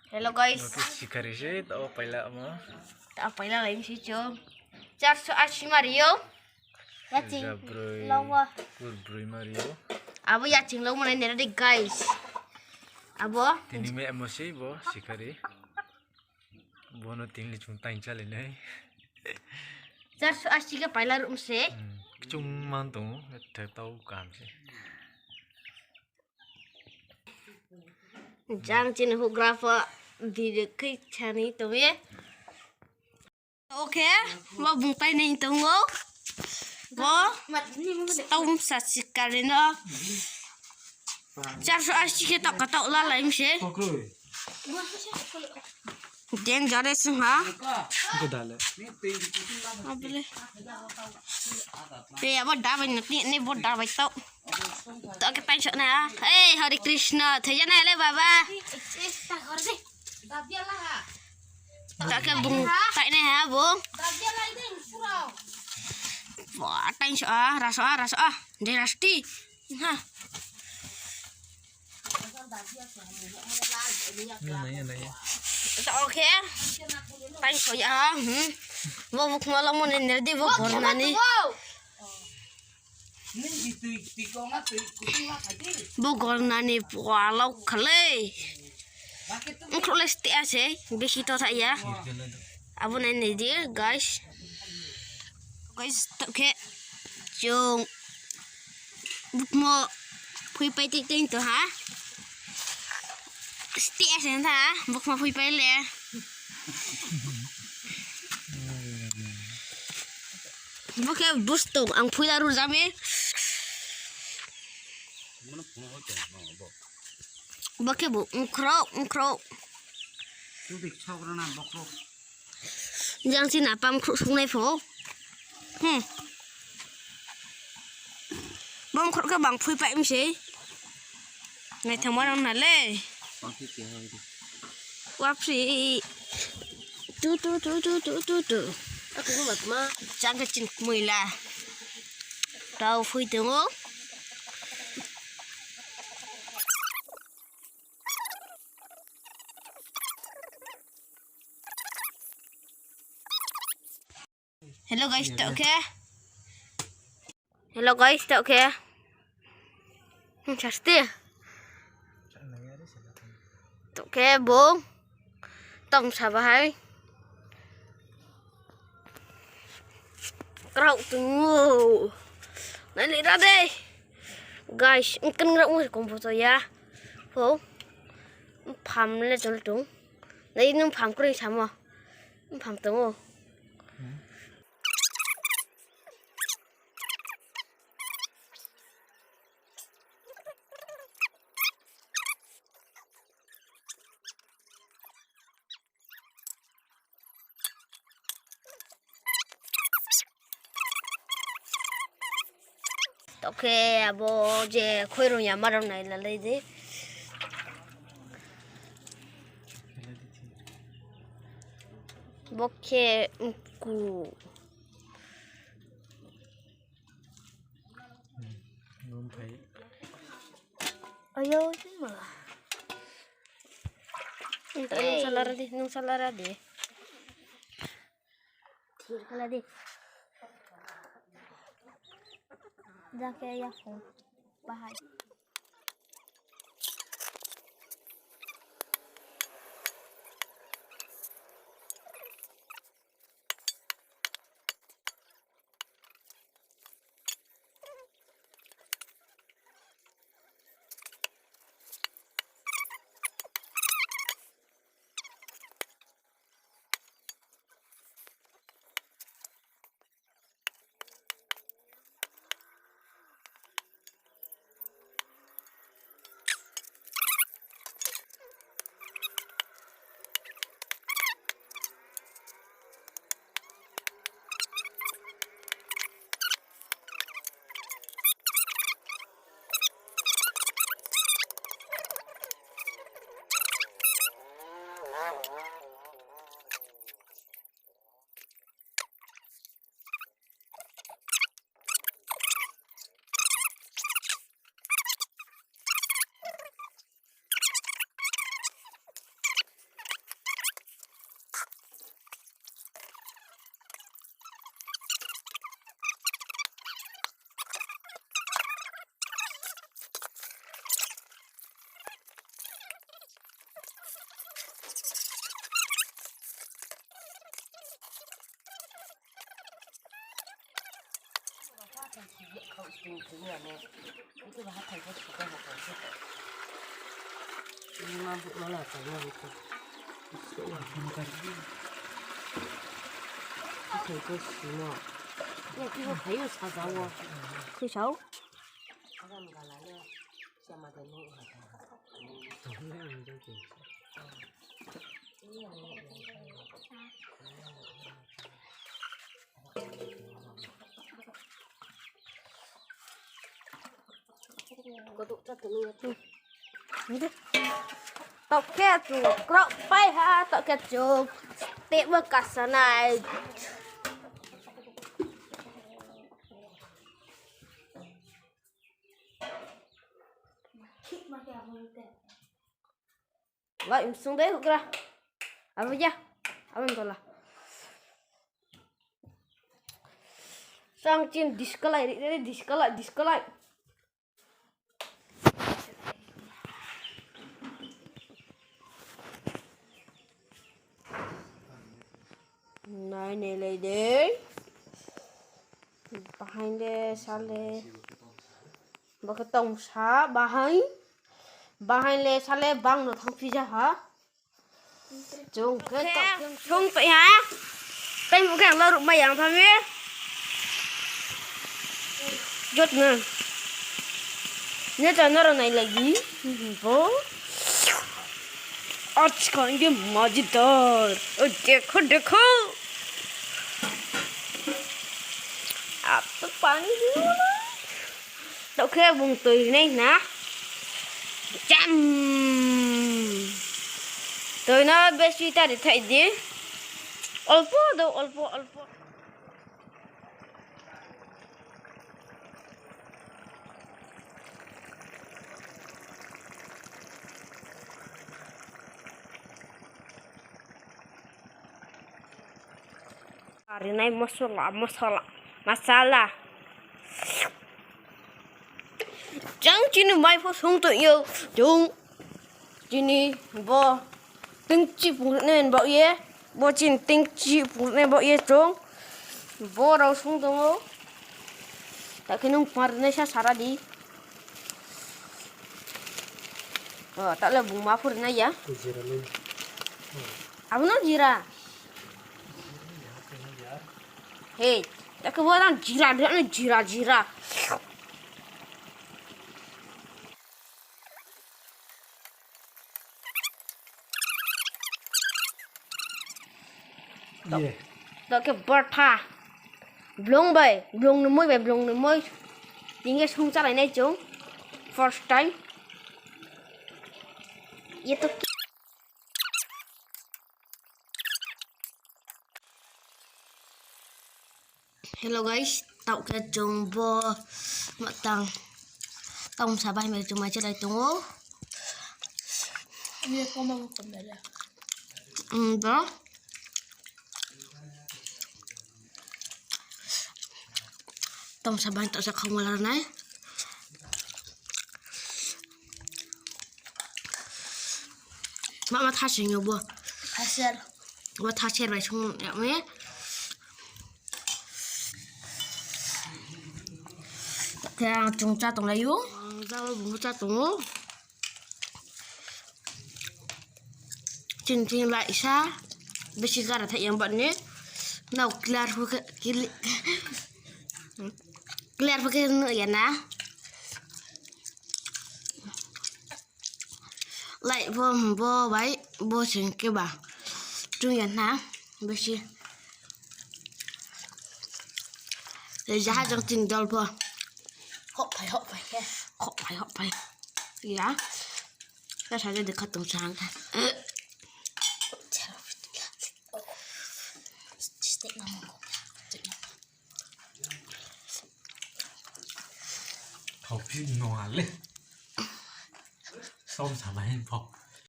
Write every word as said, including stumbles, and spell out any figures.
Hello guys. Bo khe sikhari se, tao paila mo. Tao paila lai se chung. Charso asi mari ou. Yaching. Rza broi, longwa. Kur broi mari ou. Abo yaching longmo nai nera di guys. Abo. Tini me mo se bo sikhari. Bono tini le chung tain chale nai. Charso asi khe paila ruh se. Hmm. Chung man tong, tao kam se. Jang chini houhgra pho biri khe chani tong ye. Oke, bo bung painai tong ou. Bo tau bsa sikhari no. Charso asi khe tao ka tao lalai mi se. Dangerous ha. Godale. Abole. Te abo dabai no ti ne bo dabai tao. Tao khe tain so na. Hey, Hare Krishna, thai ja nai le baba. Tao khe bung tain nai ha bung. Wah, tain so a, raso a, raso a. De rasti. Ha. Nung nai ya, nai ya. Tao khe. Tain so ya, hmm. Bo bukma lamo ni nera di bo gorna ni. Bo gorna ni pua lau khalei. Ongkhrouh le steh a se, besi to tha ya. Abo nai nai di, guys. Guys, tao khe chung bukmo phuipai tik tik to ha. Steh a se tha, bukmo phuipai le. Bo khe bustong, ang phui la ru jami. Bo khe bo ongkhrouh, ongkhrouh. Jang si na pam khrouh sungnai pho. Hmm. Bo ongkhrouh khe bang phuipai mi se. Naithama rao na le. Wapri. Tu, tu, tu. Jang khe chini kmoila. Tao phui tong ou. Hello guys, tao khe. Hello guys, tao khe. Hmm, sasti. Tao khe bung. Tong sa bahai. Krao tong ou. Nai le ra de. Guys, ongkhen krao mo se kom pho to ya. Pho. Pham le chol tong. Nai nung pham kroi samo. Pham tong ou. Tao khe abo je khoirung ya ma rao nai lalai di. Bo khe mku. Ayo, sini ma. Nung salara di, nung salara di. Thir khala di. Jang khe ya phone bahai. Khuisao. Taoh khe chung krao pai ha, taoh khe chung table kasanai. Lai msung dei houhgra. Abo ya. Abo ni tola. Sang chin diskalai ri, ri, diskalai, diskalai. Nai nai lai dei. Bahaing le sale. Bo khe tongsa bahaing. Bahaing le sale bang no thangphi ja ha. Chung khe sung toi ha. Tei bo khe ang la ruh mai yang thami. Jot na. Ne ta noro nai lagi. Bo. Aaj ka ye mazedar. O dekho, dekho. Ab to pani bhi ho na. Taoh khe bung toi rinai na. Jam. Toi no besi ta ri thai di. Olpo do, olpo, olpo. Arinai mosola, mosola, masala. Jang chini mai pho sung tong yo, jung. Chini bo tingchi pung rinai baoh ye, bo chini tingchi pung rinai baoh ye chung. Bo rao sung tong ou. Taoh khe nung ma rinai sa sara di. O, taoh le bung ma pho rinai ya. Abo no jira. He, taoh khe bo nang jira, jira, jira, jira. Taoh khe bwrtha. Blung bai, blung ni moi bai, blung ni moi. Tini khe sung chálai nai chung. First time. Ye to ki- Hello guys, taoh khe chung bo matang tongsa bai mai chung mai chálai tong ou. Bo tongsa bai taoh sa khangma la nai. Ma ma thasing yo bo. Bo thaser bai sung ya mi. Khe ang chung chá tonglai ou. Ang jabo bung chá tong ou. Ching ching laisa. Besi gara thaih yang bani. Nrao clear pho khe, clear pho khe nuh ya na. Lai pho bo bai bo sing khe ba. Chung ya na besi. Jaha jang chini dol pho. Hokphai, hokphai khe. Hokphai, hokphai. Ya. Sa sa je dekha tong sa hang khe.